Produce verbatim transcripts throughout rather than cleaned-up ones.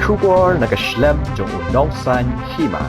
Khubor na ka shlem jong u Nongsaiñ Hima.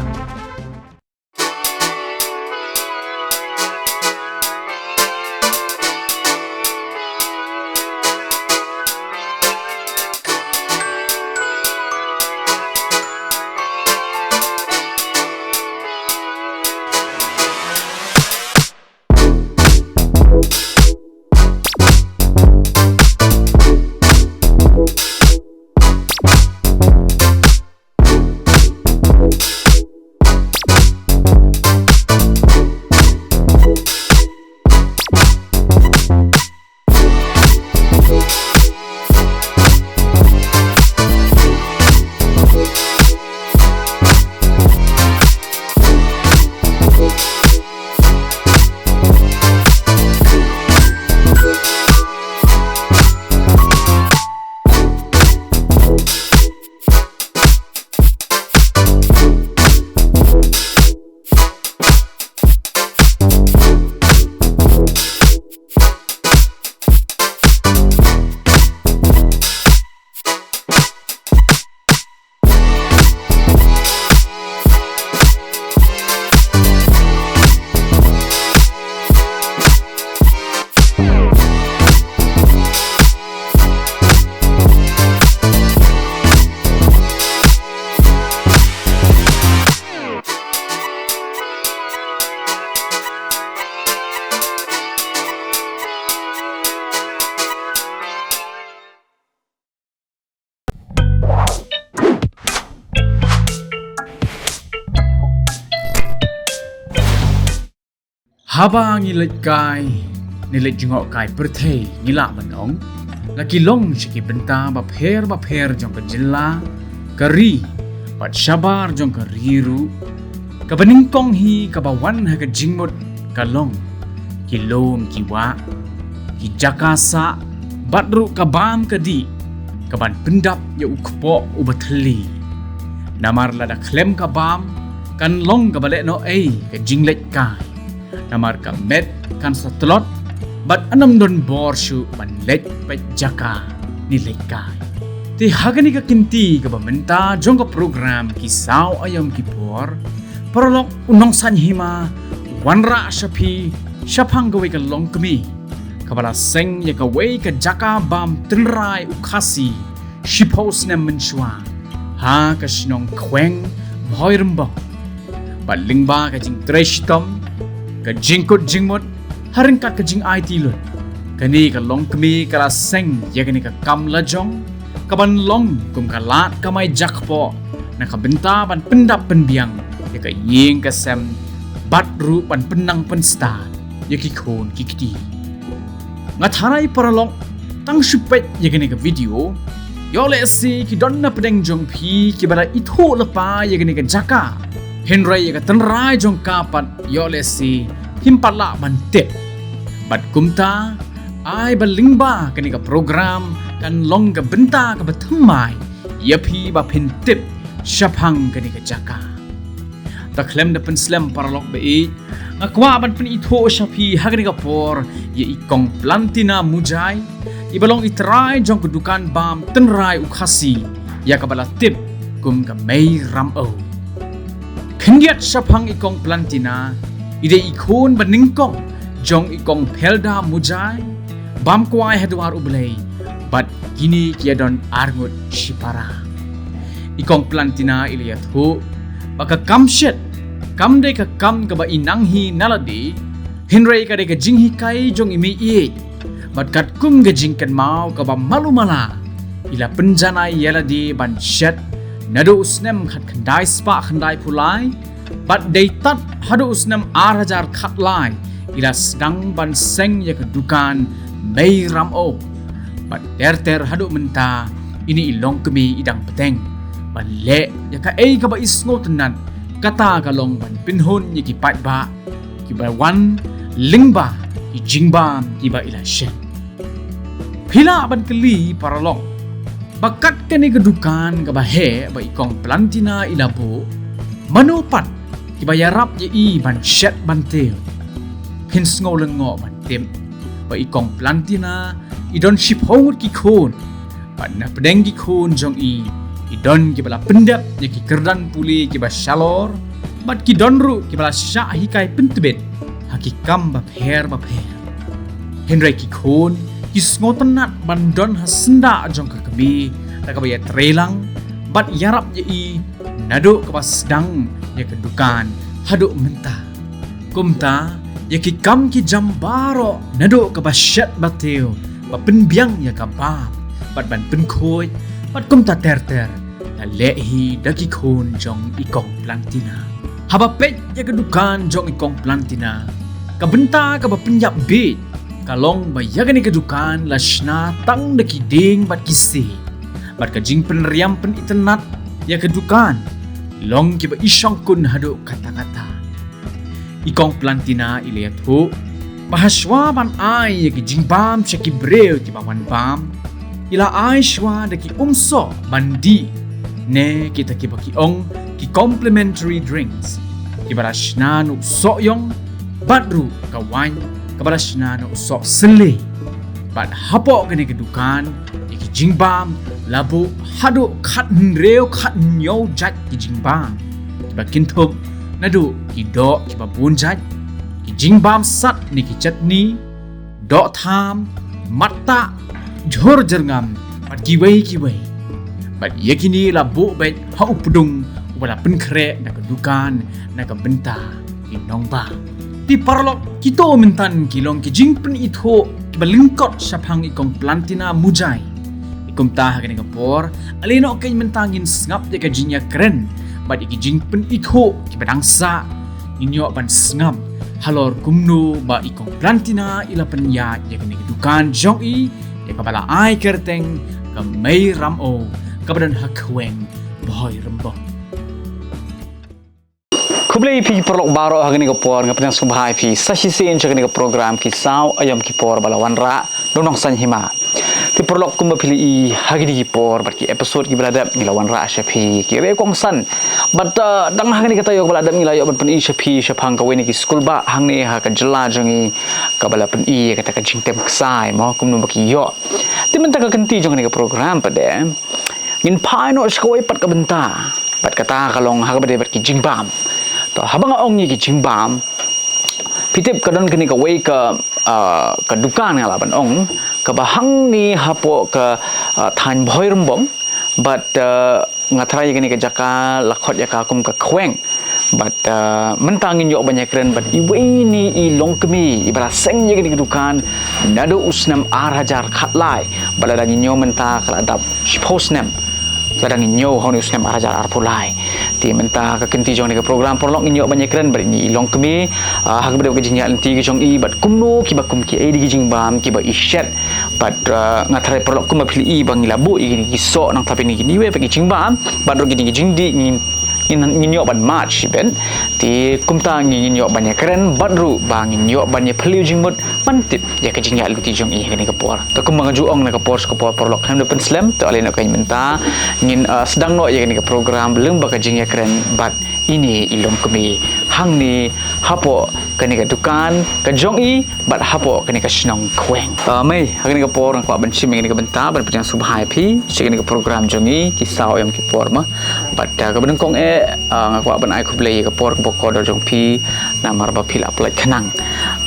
Haba ngi leit kai, ngi leit jngoh kai pyrthei, ngi lah ban ong la ki long sha ki bynta bapher bapher jong ka jylla, ka ri, bad shabar jong ka ri ruh. Kaba nyngkong hi kaba wan ha ka jingmut ka long ki lum ki wah, ki jaka sah, bad ruh ka bam ka dih kaban pyndap ïa u kpoh uba thylli. Namar lada khlem ka bam kan long kaba lehnohei ka jingleit kai. Namar ka met kan sa tlot bad ym don bor shuh ban leit peit jaka ne leit kai. Te ha kane ka kynti kaba mynta jong ka program Ki Saw Aïom Ki Por, paralok u Nongsaiñ Hima u wanrah sha phi shaphang kawei ka longkmie kaba la seng ïa kawei ka jaka bam tynrai u Khasi shiphew snem mynshuwa ha ka shnong Khweng Bhoirymbong. Bad lyngba ka jingtrei shitom, ka jingkut jingmut ha ryngkat ka jingaiti lut, kane ka longkmie ka la seng ïa kane ka kam lajong kaban long kum ka lad kamai jakpoh na ka bynta ban pyndap pynbiang ïa ka ïing ka sem bad ruh ban pynnang pynstad ïa ki khun ki kti. Nga tharai paralok, tang shu peit ïa kane ka video, ïoh lehse ki don na pdeng jong phi kiba la ithuh lypa ïa kane ka jaka, hynrei ïa ka tynrai jong ka pat ïoh lehse phim pat lah ban tip. Bad kumta, ai ba lyngba kane ka program kan long ka bynta kaba thymmai ïa phi ba phin tip shaphang kane ka jaka. Te khlem da pynslem paralok ba ïeit, nga kwah ban pynithuh sha phi ha kane ka por ïa i Kong Plantina Mujai, iba long i trai jong ka dukan bam tynrai u Khasi ïa kaba la tip kum ka Mei Ramew. Khyndiat shaphang i Kong Plantina, i dei i khun ba nyngkong jong i Kong Phelda Mujai, bam kwai ha dwar U Blei, bad kine ki ïa don arngut shipara. I Kong Plantina i la ïathuh ba ka kam shet kam dei ka kam kaba i nang hi na lade, hynrei ka dei ka jinghikai jong i mei ïeit. Bad katkum ka jingkynmaw kaba malu mala, i la pynjanai ïa lade ban shet naduh u snem khatkhyndai spah khyndai phew lai, bad dei tad haduh u snem ar hajar khatlai i la sdang ban seng ïa ka dukan Mei Ramew. Bad ter ter haduh mynta ine i longkmie i dang bteng ban leh ïa kaei kaba i sngewtynnat, kata ka long ban pynhun ïa ki paidbah kiba wan lyngba ki jingbam kiba i la shet. Phi lah ban kylli paralok ba kat kane ka dukan kaba heh ba i Kong Plantina i la buh, mano pat kiba ïarap ïa i ban shet ban tiew? Phin sngew lyngngoh ban tip ba i Kong Plantina i don shiphew ngut ki khun, bad na pdeng ki khun jong i, Ki don kiba la pyndep ïa ki kyrdan pule kiba shalor, bad ki don ruh kiba la shah hikai pyntbit ha ki kam bapher bapher. Hynrei ki khun ki sngewtynnat ban don ha syndah jong ka kmie da kaba ïatreilang bad ïarap ïa i naduh kaba sdang ïa ka dukan haduh mynta. Kumta ïa ki kam ki jam baroh naduh kaba shet ba tiew, ba pynbiang ïa ka bam bad ban pynkhuid bad kumta ter ter la leh hi da ki khun jong i Kong Plantina. Haba peit ïa ka dukan jong i Kong Plantina, ka bynta kaba pynïap bieit ka long ba ïa kane ka dukan la shna tang da ki dieng bad ki siej, bad ka jingpynriam pynitynnat ïa ka dukan long kiba i shongkun haduh katta katta. I Kong Plantina i la ïathuh ba hashwa ban ai ïa ki jingbam sha ki briew kiba wan bam, i la ai shwa da ki umsoh ban dih, ne kita kiba ki ong ki complimentary drinks, kiba la shna na u soh ïong bad ruh ka wain kaba la shna na u soh sylli. Bad hapoh kane ka dukan ïa ki jingbam la buh haduh khathynriew khathynñiew jait ki jingbam, kiba kynthup naduh ki doh kiba bun jait, ki jingbam sat ne ki chutney, doh tham, mattah, jhur jyrngam bad kiwei kiwei. Bad ïa kine la buh beit ha u pdung uba la pynkhreh da ka dukan na ka bynta ki nongbam. Te paralok, kito mynta ki long ki jingpynithuh kiba lyngkot shaphang i Kong Plantina Mujai. Te kumta ha kane ka por, ale noh kein mynta ngin sngap ïa ka jingïakren bad ïa ki jingpynithuh kiba dang sah. Ngin ïoh ban sngap halor kumno ba i Kong Plantina i la pynïaid ïa kane ka dukan jong i, ïa kaba la ai kyrteng ka Mei Ramew, kaba don ha khweng Bhoirymbong. Khublei ïa phi paralok baroh ha kane ka por, nga pdiang sngewbha ïa phi sa shisien sha kane ka program Ki Saw Aïom Ki Por ba la wanrah da u Nongsaiñ Hima. Te paralok, kumba phi la i ha kine ki por bad ki episode kiba la dep, ngi la wanrah sha phi ki riewkongsan. Bad, uh, dang ha kane ka taïew kaba la dep ngi la ïoh ban pyni sha phi shaphang kawei na ki skulbah hangne ha ka jylla jong ngi, kaba la pyni ïa kata ka jingtem ksai mo, kumno ba ki ïoh. Te mynta ka kynti jong kane ka program pat de, ngin phai noh sha kawei pat ka bynta. Bad kata ka long ha kaba dei bad ki jingbam. To, haba nga ong ïa ki jingbam, phi tip ka don kane kawei ka, ah, ka dukan, nga lah ban ong, kaba hangne hapoh ka, ah, thaiñ Bhoirymbong. Bad, ah, nga tharai ïa kane ka jaka la khot ïa ka kum ka khweng. Bad, ah, mynta ngin ïoh ban ïakren bad iwei na i longkmie iba la seng ïa kane ka dukan naduh u snem ar hajar khatlai. Bad lada ngin ïoh mynta ka la dap shiphew snem. Lada ngin ïoh ha une u snem ar hajar arphew lai. Te mynta ka kynti jong kane ka program paralok ngin ïoh ban ïakren bad ine i longkmie, ah, ha kaba dei ka jingïaid lynti ka jong i bad kumno kiba kum kiei de ki jingbam kiba i shet. Bad, ah, nga tharai paralok kumba phi la i ba ngi la buh ïa kine ki soh nangta pat ine kine kiwei pat ki jingbam bad ruh kine ki jingdih ngin, ngin, ngin ïoh ban mad shibun. Te kumta ngin, ngin ïoh ban ïakren bad ruh ba ngin ïoh ban ïaphylliew jingmut ban tip ïa ka jingïaid lynti jong i ha kane ka por. Te kumba nga ju ong na ka por sha ka por paralok, khlem da pynslem, to ale noh kein mynta ngin, ah, sdang noh ïa kane ka program lyngba ka jingïakren bad ine i longkmie hangne hapoh kane ka dukan ka jong i bad hapoh kane ka shnong khweng. Ah, Mei, ha kane ka por nga kwah ban shim ïa kane ka bynta ban pdiang sngewbha ïa phi sha kane ka program jong i Ki Saw Aïom Ki Por mo. Bad, ah, kaba nyngkong eh, ah, nga kwah ban ai khublei ïa ka por kaba kordor jong phi namar ba phi la pynlait khnang.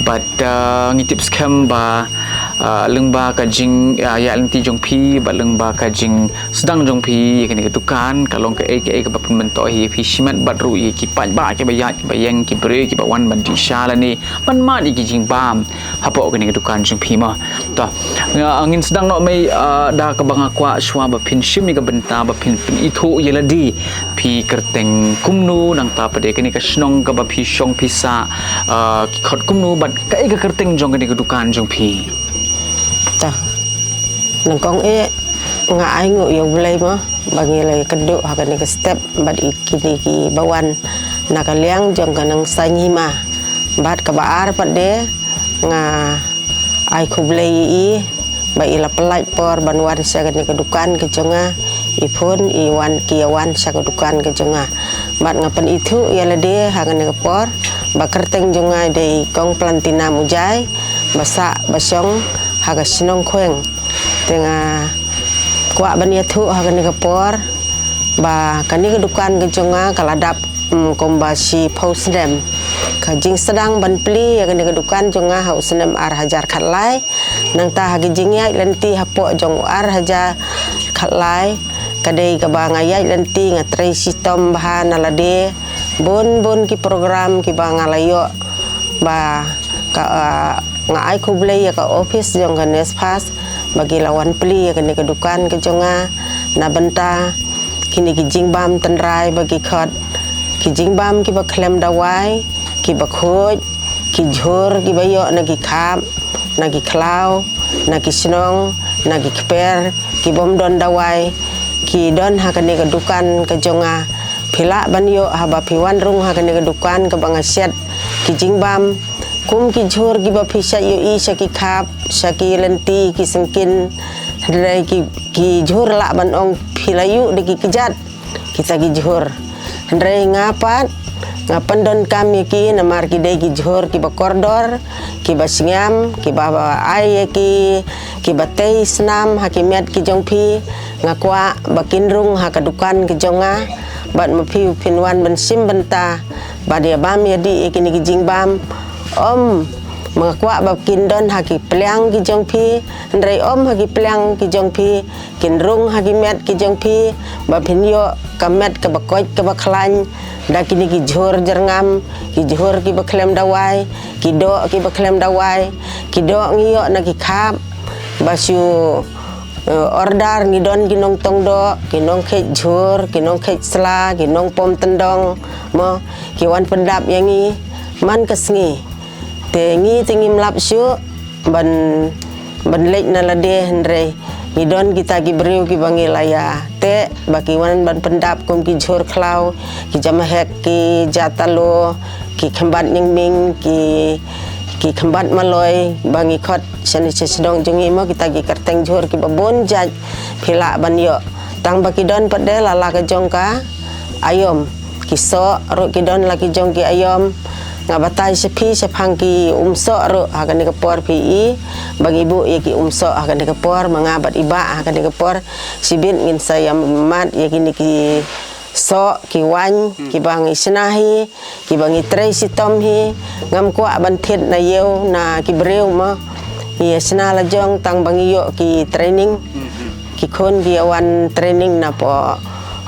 Bad, ah, ngi tip skhem ba, ah, lyngba ka jing, ah, ïaid lynti jong phi bad lyngba ka jingsdang jong phi ïa kane ka dukan ka long kaei kaei kaba pynmyntoi ïa phi shimet bad ruh ïa ki paidbah kiba ïaid kiba ïeng, ki briew kiba wan ban dih sha lane ban mad ïa ki jingbam hapoh kane ka dukan jong phi mo. To, nga, ngin sdang noh Mei, ah, da kaba nga kwah shuwa ba phin shim ïa ka bynta ba phin pynithuh ïa lade, phi kyrteng kumno nangta pat de kane ka shnong kaba phi shong phi sah, ah, ki khot kumno bad kaei ka kyrteng jong kane ka dukan jong phi. To, nyngkong eh nga ai nguh ïa U Blei mo ba ngi la ïakynduh ha kane ka step bad i kine kiba wan na ka liang jong ka Nongsaiñ Hima. Bad kaba ar pat de nga ai khublei ïa i ba i la pynlait por ban wan sha kane ka dukan ka jong nga, i phone i wan, ki ïa wan sha ka dukan ka jong nga. Bad nga pynithuh ïa lade ha kane ka por ba kyrteng jong nga i dei Kong Plantina Mujai, ba sah ba shong ha ka shnong khweng. Te nga kwah ban ïathuh ha kane ka por Ba kane ka dukan ka jong nga ka la dap, mm, kumba shiphew snem. Ka jingsdang ban plie ïa kane ka dukan jong nga ha u snem ar hajar khatlai. Nangta ha ka jingïaid lynti hapoh jong u ar hajar khatlai, ka dei kaba nga ïaid lynti, nga trei shitom bha na lade. Bun bun ki program kiba nga la ïoh, ba ka, ah, nga ai khublei ïa ka office jong ka NESFAS ba ki la wan plie ïa kane ka dukan ka jong nga na bynta kine ki jingbam tynrai ba ki khot, ki jingbam kiba khlem dawai, kiba khuid, ki jhur kiba ïoh na ki khap, na ki khlaw, na ki shnong, na ki kper, ki bym don dawai, ki don ha kane ka dukan ka jong nga. Phi lah ban ïoh haba phi wan rung ha kane ka dukan kaba nga shet ki jingbam, kum ki jhur kiba phi shait ïohi sha ki khap, sha ki lynti, ki syngkien, hynrei ki, ki jhur lah ban ong phi la ïoh da ki kjat kita ki jhur. Hynrei nga pat nga pyndonkam ïa ki namar ki dei ki jhur kiba kordor, kiba sngem, kiba ai ïa ki, kiba tei snam ha ki met ki jong phi. Nga kwah ba kin rung ha ka dukan ka jong nga bad ma phi phin wan ban shim bynta bad ïa bam ïa dih ïa kine ki jingbam. Ym, nga kwah ba kin don ha ki pliang ki jong phi, hynrei ym ha ki pliang ki jong phi, kin rung ha ki met ki jong phi, ba phin ïoh ka met kaba koit kaba khlaiñ da kine ki jhur jyrngam, ki jhur kiba khlem dawai, ki doh kiba khlem dawai, ki doh ngi ïoh na ki khap, ba shu, eh, order ngi don ki nongtong doh, ki nongkheit jhur, ki nongkheit sla, ki nongpom tyndong, mo, ki wan pyndap ïa ngi man ka sngi. Te ngi te ngim lap shuh ban, ban leit na lade, hynrei ngi don kita ki briew kiba ngi la ïa teh ba ki wan ban pyndap kum ki jhur khlaw, ki jamahek, ki jatalo, ki khymbat nyngming, ki, ki khymbat maloi ba ngi khot shane sha shnong jong ngi, mo, kita ki kyrteng jhur kiba bun jait phi lah ban ïoh. Tang ba ki don pat de la la ka jong ka aïom. Ki soh ruh ki don la ki jong ki aïom. Nga batai sha phi shaphang ki umsoh ruh ha kane ka por phi i ba ngi buh ïa ki umsoh ha kane ka por, ma nga bad i bah ha kane ka por shibit ngin sa ïa mad ïa kine ki soh ki waiñ kiba ngi shna hi, kiba ngi trei shitom hi. Ngam kwah ban thied na ïew na ki briew, mo. Ngi ïa shna la jong tang ba ngi ïoh ki training. Ki khun ki ïa wan training napoh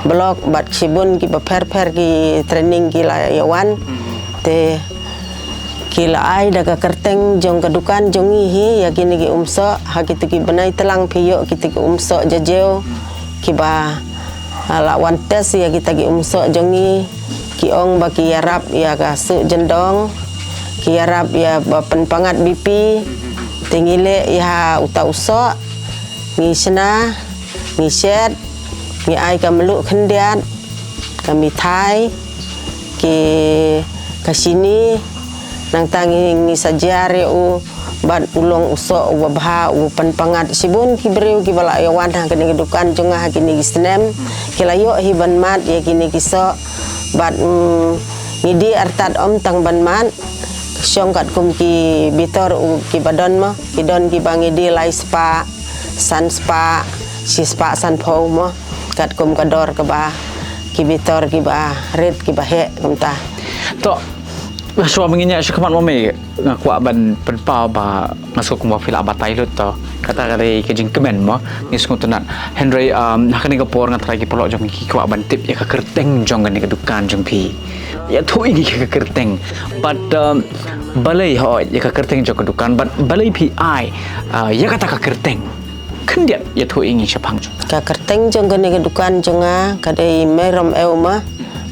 block bad shibun kiba pher pher ki training ki la ïa wan. Te ki la ai da ka kyrteng jong ka dukan jong ngi hi ïa kine ki umsoh. Ha kito ki bnai tlang phi ïoh kito ki umsoh jajew kiba, ah, la wan test ïa kita ki umsoh jong ngi. Ki ong ba ki ïarap ïa ka suh jyndong, ki ïarap ïa ba pynpangat B P. Te ngi leh ïa uta u soh, ngi shna, ngi shet, ngi ai ka mluh khyndiat, ka mithai, ki, ka shini, nangta ngi, ngi sa jia ïa u bad u long u soh uba bha, u pynpangat. Shibun ki briew kiba la ïa wan ha kane ka dukan jong nga ha kine ki snem ki la ïoh hi ban mad ïa kine ki soh. Bad, mm, ngi die artat ym tang ban mad, shong katkum ki bitor u kiba don, mo, ki don kiba ngi die lai spah, san spah, shi spah sanphew, mo, katkum ka dor kaba ki bitor kiba rit kiba heh kumta. To, shuwa ba ngin ïa shu khmat, mo, mei, nga kwah ban pynpaw ba nga sngew kumba phi la batai lut, to kata ka dei ka jingkmen, mo, ngi sngewtynnat. Hynrei, um, ha kane ka por nga tharai ki paralok jong ngi ki kwah ban tip ïa ka kyrteng jong kane ka dukan jong phi. Ïathuh ïa ngi ka kyrteng. Bad, um, balei hooid ïa ka kyrteng jong ka dukan, bad balei phi ai, uh, ïa kata ka kyrteng khyndiat, ïathuh ïa ngi shaphang jong. Ka kyrteng jong kane ka dukan jong nga ka dei Mei Ram Ew, ma.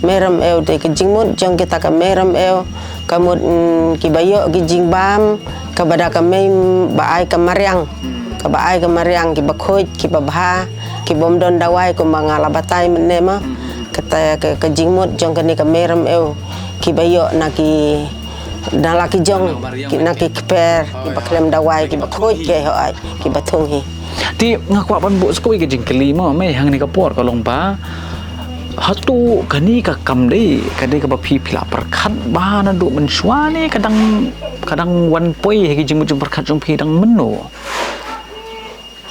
Mei Ram Ew, dei ka jingmut jong kita ka Mei Ram Ew, ka mut, mm, kiba ïoh ki jingbam kaba da ka mei, mm, ba ai ka mariang, kaba ai ka mariang, kiba khuid, kiba bha, ki bym don dawai kumba nga la batai mynne, ma. Kata ka, ka jingmut jong kane ka Mei Ram Ew, kiba ïoh na ki, na la ki jong, ki, na ki kper kiba khlem dawai, kiba khuid, ki hooid, kiba thung hi. Te nga kwah ban buh sa kawei ka jingkylli, mo, mei, hangne ka por ka long ba, hato kane ka kam dei ka dei kaba phi, phi la pyrkhat ba naduh mynshuwa ne ka dang, ka dang wan poi ha ki jingmut jingpyrkhat jong phi dang mynno?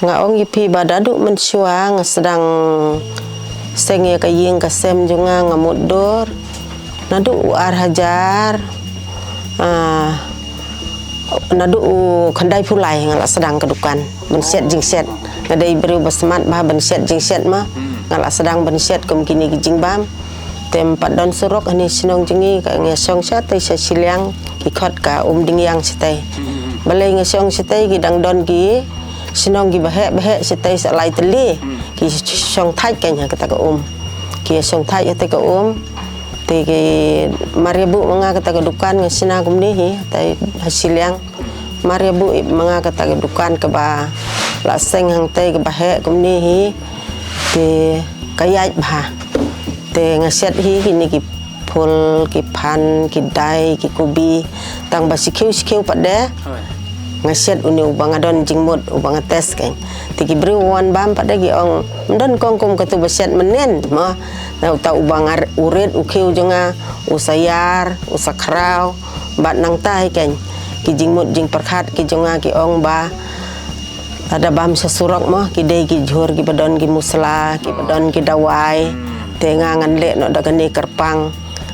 Nga ong ïa phi ba naduh mynshuwa nga sdang Seng ïa ka ïing ka sem jong nga nga mutdur. Naduh u ar hajar, ah, naduh u khyndai phew lai nga la sdang ka dukan ban siat jingshiat. Nga dei briew ba smat bha ban siat jingshiat ma. Nga la sdang ban siat kum kine ki jingbam. Te ym pat don surok hangne shnong jong ngi, ka ngi shong shatei sha shiliang, ki khot ka Umdingiang shatei. Balei nga shong shatei, ki dang don ki shnong kiba heh ba heh shatei sa lai tylli. Ki shong thait kein ha kata ka um. Ki shong thait ha kata ka um. Te ki mar ïa buh ma nga kata ka dukan nga shna kumne hi, tai ha shiliang. Mar ïa buh ïa ma nga kata ka dukan kaba la seng hangtei kaba heh kumne hi. Te ka ïaid bha. Te nga siat hi kine ki phul, ki phan, ki dai, ki kubi. Tang ba shikhew shikhew pat de. Nga siat une uba nga don jingmut, uba nga test kein. Te ki briew wan bam pat de ki ong, ym don kong kum katu ba siat mynnin, mo. Na uta uba nga r-, u rit u khiew jong nga, u sa ïar, u sa khraw, bad nangta hi kein. Ki jingmut jingpyrkhat ki jong nga ki ong ba, lada bam sha surok mo, ki dei ki jhur kiba don ki musla, kiba don ki dawai. Te nga ngan leh noh da kane kyrpang.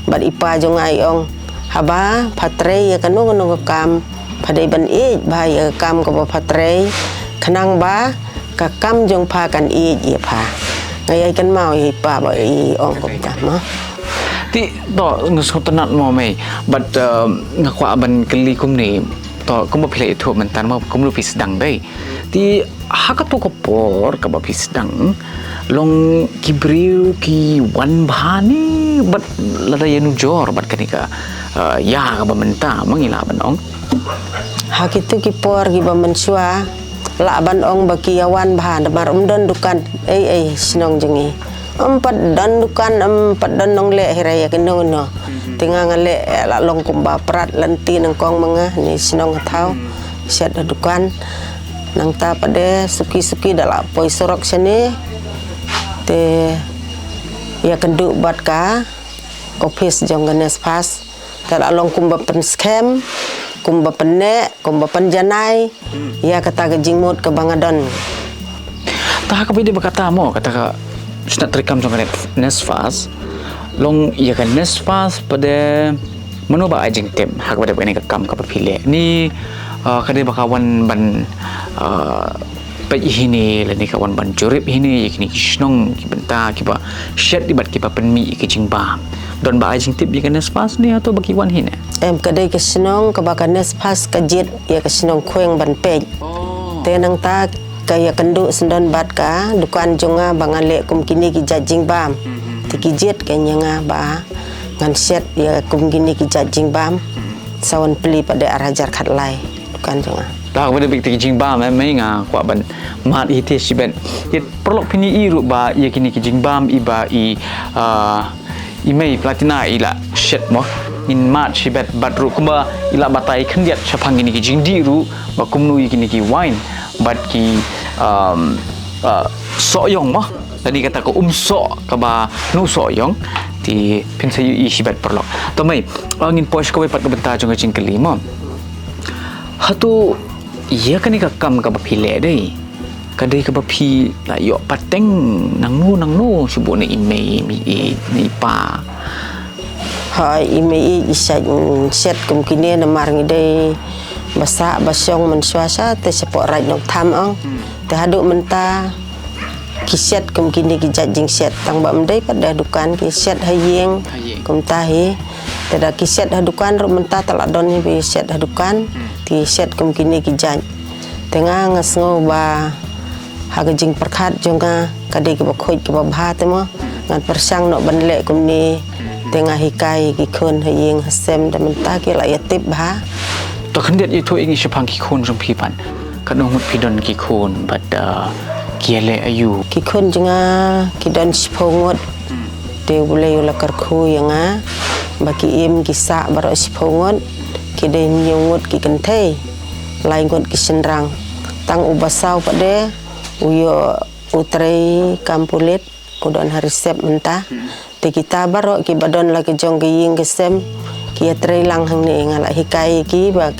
Bad i pa jong nga i ong, haba pha trei ïa kano kano ka kam, pha dei ban ïeit bha ïa ka kam kaba pha trei, khnang ba ka kam jong pha kan ïeit ïa pha. Nga ïai kynmaw ïa i pa ba i ong kumta mo. Te to, nga sngewtynnat mo mei, bad, eh, nga kwah ban kylli kumne, to, kumba phi la ïathuh mynta mo, kumno phi sdang dei. Te ha kato ka por kaba phi sdang, long ki briew ki wan bha ne, bad lada ïanujor bad kane ka, eh, ïa kaba mynta ma ngi lah ban ong. Ha kito ki por kiba mynshuwa, lah ban ong ba ki ïa wan bha, namar ym don dukan ei ei shnong jong ngi. Ym pat don dukan, ym pat don nongleh hi re ïa kino kino. Te nga nga leh, eh, la long kumba prat lynti nyngkong ma nga, ne shnong ha thaw. Siat ha dukan. Nangta pat de suki suki da la poi surok shane. Te ïakynduh bad ka office jong ka NESFAS. Te la long kumba pynskhem, kumba pynneh, kumba pynjanai ïa kata ka jingmut kaba nga don. Te ha kaba ïadei bad kata mo, kata ka shnat treikam jong ka NESFAS, long ïa ka NESFAS pat de mano ba ai jingtip ha kaba ïadei bad kane ka kam kaba phi leh? Ni, ah, ka dei ba ka wan ban, ah, peit hi ne, lane ka wan ban jurip hi ne ïa kine ki shnong ki bynta kiba shet bad kiba pynmih ïa ki jingbam? Don ba ai jingtip ïa ka NESFAS ne, hato ba ki wan hi ne? Em, ka dei ka shnong kaba ka NESFAS ka jied ïa ka shnong Khweng ban peit. Te nangta ka ïakynduh syndon bad ka dukan jong nga ba nga leh kum kine ki jait jingbam. Te ki jied kein ïa nga ba ngan siat ïa kum kine ki jait jingbam. Sawan pli pat de ar hajar khatlai dukan jong nga. Te ha kaba ïadei bad ki jingbam, eh, mei, nga kwah ban mad hi te shibit. Ki paralok, phin ïohi ruh ba ïa kine ki jingbam iba i, ah, i mei Platina i la shet mo. Ngin mad shibit bad ruh kumba i la batai khyndiat shaphang kine ki jingdih ruh, ba kumno ïa kine ki wine bad ki, um, uh, sohïong mo. Lane kata ka umsoh kaba nongsohïong. Te phin sa ïohi shibit paralok. To mei, uh, ngin poi sha kawei pat ka bynta jong ka jingkylli mo. Hato ïa kane ka kam kaba phi leh dei, ka dei kaba phi la ïoh pateng nangno nangno shuh, ne i mei, i mei, i pa? Ha, i mei i, i shait, mm, shet kum kine namar ngi dei ba sah ba shong mynshuwa sha te shapoh Raid Nongtham ong. Te haduh mynta ki shet kum kine ki jait jingshet, tang ba ym dei pat da dukan, ki shet ha ïing. Ha ïing. Kumta hi. Te da ki shet ha dukan ruh mynta te la don hi ba shet ha dukan. Te shet kum kine ki jait. Te nga nga sngew ba ha ka jingpyrkhat jong nga ka dei kaba khuid kaba bha te mo. Ngan pyrshang noh ban leh kumne. Te nga hikai ki khun ha ïing ha sem da mynta ki la ïa tip bha. To khyndiat ïathuh ïa ngi shaphang ki khun jong phi pat. Katno ngut phi don ki khun bad, uh, ki ïaleh aïu? Ki khun jong nga ki don shiphew ngut. Te U Blei u la kyrkhu ïa nga ba ki im ki sah baroh shiphew ngut. Ki dei hynñiew ngut ki kynthei, lai ngut ki shynrang. Tang uba saw pat de u ïoh u trei kam pulit, u don ha reserve mynta. Te kita baroh kiba don la ki jong ki ïing ki sem ki ïatrei lang hangne, nga la hikai ïa ki ba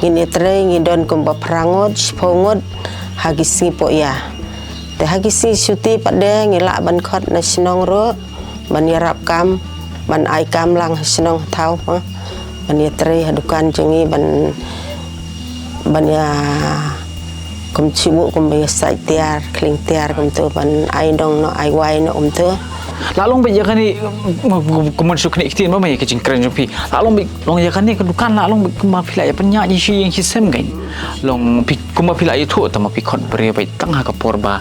ngin ïatrei, ngi don kumba phra ngut, shiphew ngut ha ki sngi poh ïa. Te ha ki sngi shuti pat de ngi lah ban khot na shnong ruh, ban ïarap kam, ban ai kam lang ha shnong ha thaw, ha. Ban ïatrei ha dukan jong ngi, ban, ban ïa, kum chibu, kum ba ïa sait tiar, khling tiar, kumtu, ban ai nong noh, ai wai noh, kumtu. La long bad ïa kane, kumon shu kane ktien ba mei ka jingkren jong phi. La long bad, long ïa kane ka dukan, la long bad kumba phi la ïa pynïaid ïa shi ïing shi sem kein. Long phi, kumba phi la ïathuh, tang ma phi khot briew bad tang ha ka por ba,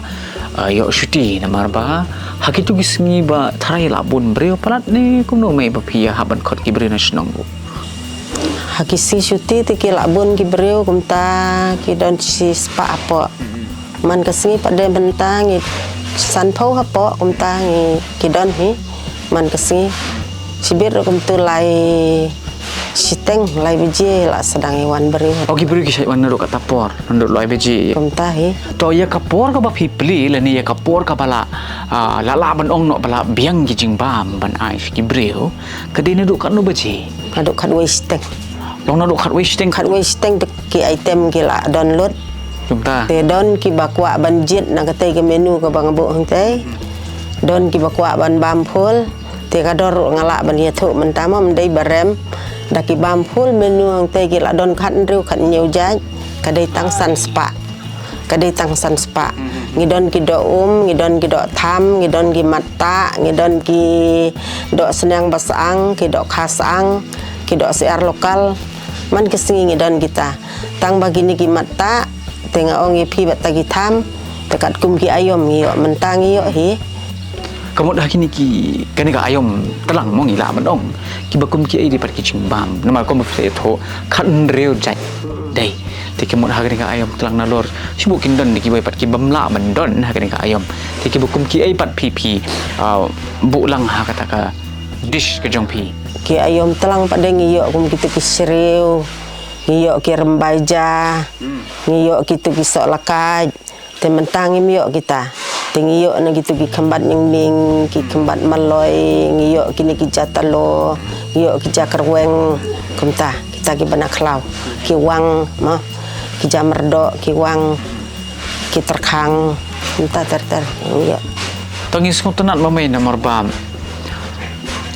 ah, ïoh shuti namar ba ha kitu ki sngi ba tharai la bun briew palat ne kumno mei ba phi ïa hap ban khot ki briew na shnong ruh. Ha ki sngi shuti te ki la bun ki briew kumta ki don shi spah hapoh. Man ka sngi pat de mynta ngi sanphew hapoh kumta ngi ki don hi. Man ka sngi shibit ruh kumtu lai shiteng lai baje la sdang ïa wan briew. Oh, ki briew ki shait wan naduh kata por, naduh lai baje. Kumta hi. To ïa ka por kaba phi plie lane ïa ka por kaba la, ah, la lah ban ong noh ba la biang ki jingbam ban ai sha ki briew. Ka dei naduh katno baje? Naduh khatwei shiteng. Long naduh khatwei shiteng. Khatwei shiteng te ki item ki la don lut. Kumta. Te don kiba kwah ban jied na katei ka menu kaba nga buh hangtei. Don kiba kwah ban bam phul. Te ka dor ruh nga lah ban ïathuh mynta ma, ym dei ba rem. Da ki bam phul menu hangtei ki la don khathynriew khathynñiew jait. Ka dei tang san spah. Ka dei tang san spah. Ngi don ki doh um, ngi don ki doh tham, ngi don ki mattah, ngi don ki doh sniang ba syang, ki doh kha syang, ki doh syiar lokal. Man ka sngi ngi don kita. Tang ba kine ki mattah, te nga ong ïa phi bad ta ki tham, te katkum ki aïom ngi ïoh, mynta ngi ïoh hi. Ka mut ha kine ki, kane ka aïom tlang mo ngi lah ban ong. Kiba kum kiei de pat ki jingbam. Namar kumba phi ïathuh, khathynriew jait. Dei. Te ka mut ha kane ka aïom tlang nalor. Shibun kin don de kiwei pat ki bym lah ban don ha kane ka aïom. Te kiba kum kiei pat phi phi, ah, buh lang ha kata ka dish ka jong phi. Ki aïom tlang pat de ngi ïoh kum kita ki shriew. Ngi ïoh ki rymbai ja. Ngi ïoh kita ki soh lakait. Te mynta ngim ïoh kita. Te ngi ïoh na kitu ki khymbat nyngning, ki khymbat maloi, ngi ïoh kine ki ja talo, ngi ïoh ki ja kyrweng, kumta, kita kiba na khlaw, ki wang, mo, ki ja myrdoh, ki wang, ki tyrkhang, kumta ter ter, ngi ïoh. Tang ngi sngewtynnat ma mei namar ba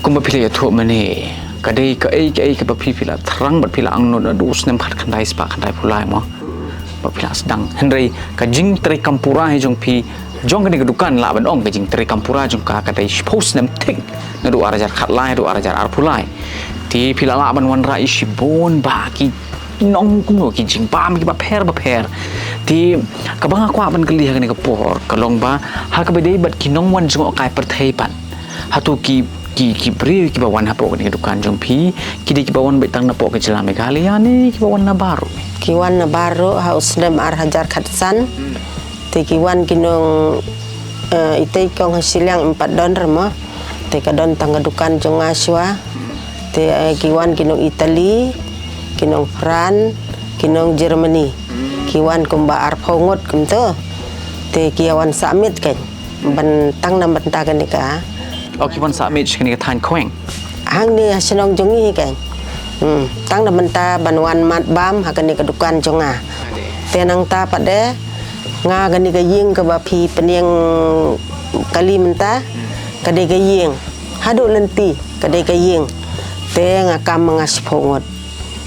kumba phi la ïathuh mynne, ka dei kaei kaei kaba phi phi la thrang bad phi la angnud naduh u snem khatkhyndai spah khyndaiphew lai mo. Ba phi la sdang. Hynrei ka jingtrei kam pura hi jong phi, jong kane ka dukan lah ban ong ka jingtrei kam pura jong ka ka dei shiphew snem thik. Naduh ar hajar khatlai, naduh ar hajar arphew lai. Te phi la lah ban wanrah ïa shibun bah ki nong kumno ki jingbam kiba pher ba pher. Te kaba nga kwah ban kylli ha kane ka por ka long ba ha kaba dei bad ki nongwan jngohkai pyrthei pat. Hato ki, ki, ki briew kiba wan hapoh kane ka dukan jong phi, ki dei kiba wan beit tang napoh ka jylla Meghalaya ne kiba wan nabar ruh? Ki wan nabar ruh, ha u snem ar hajar khatsan. Te ki wan ki nong, eh, itei kong ha shiliang ym pat don re mo. Te ka don tang ka dukan jong nga shuwa. Te, eh, ki wan ki nong Italy, ki nong France, ki nong Germany. Ki wan kumba arphew ngut kumto. Te ki wan sah miet kein. Ban tang na bynta kane ka. Oh, ki wan sah miet sha kane ka thaiñ Khweng. Hangne ha shnong jong ngi kein. Hmm, tang na bynta ban wan mad bam ha kane ka dukan jong nga. Te nangta pat de nga kane ka ïing kaba phi pynïeng kali mynta. Ka dei ka ïing. Haduh lynti ka dei ka ïing. Te nga kam ma nga shiphew ngut.